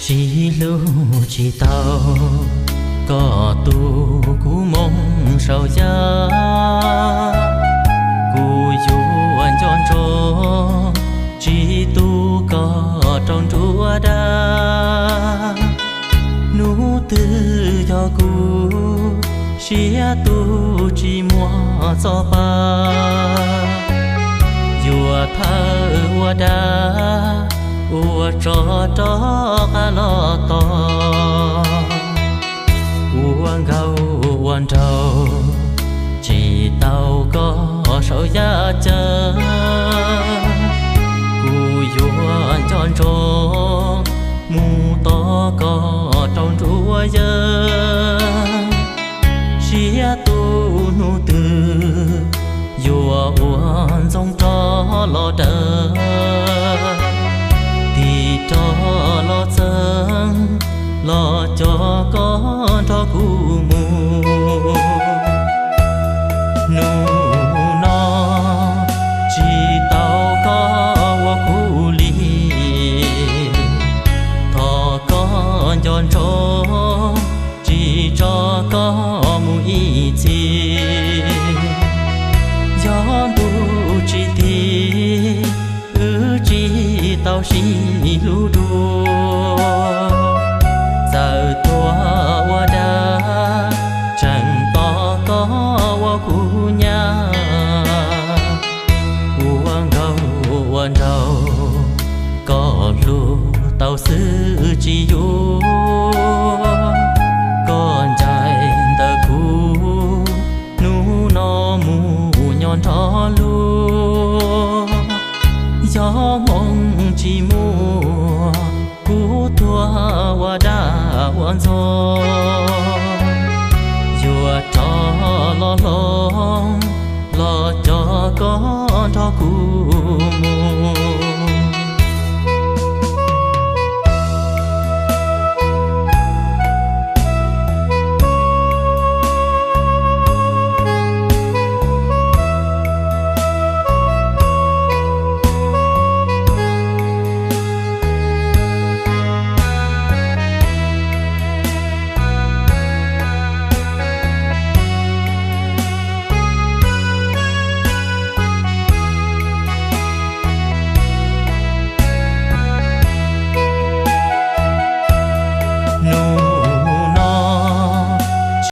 Tsis hlub tsis tau koj tu kuv moo saum yaj, kuv yuav nco ntsoov tsis tu koj rau nruab dab. Hnub twg yog kuv siab tu tsis muaj txoj pa, yuav thawb ua dab ua tsov rov qab los tos. Ua nkauj ua nraug tsis tau koj saum yaj cawv, kuv yuav nco ntsoov mus tos koj rau nruab yawg. Siab tu hnub twg yuav ua ntxoov rov los daws, tig rov los txeeb los coj koj nrog kuv mus. Hnub no tsis tau koj ua kuv li, thov koj nco ntsoov tsis tso koj mus ib txhis. Yog ntuj tsis tiv, wb tsis tau sib hlub dua, txawm tuag ua dab tseem tos koj ua kuv nyab. Ua nkauj ua nraug koj hlub tau xwb tsis yuav, koj ncaim ntawm kuv hnub no mus nyob nrog luag. Yog hmoo tsis muaj, kuv tuag ua dab ua ntxoog, yuav rov los hloov los coj koj nrog kuv mus.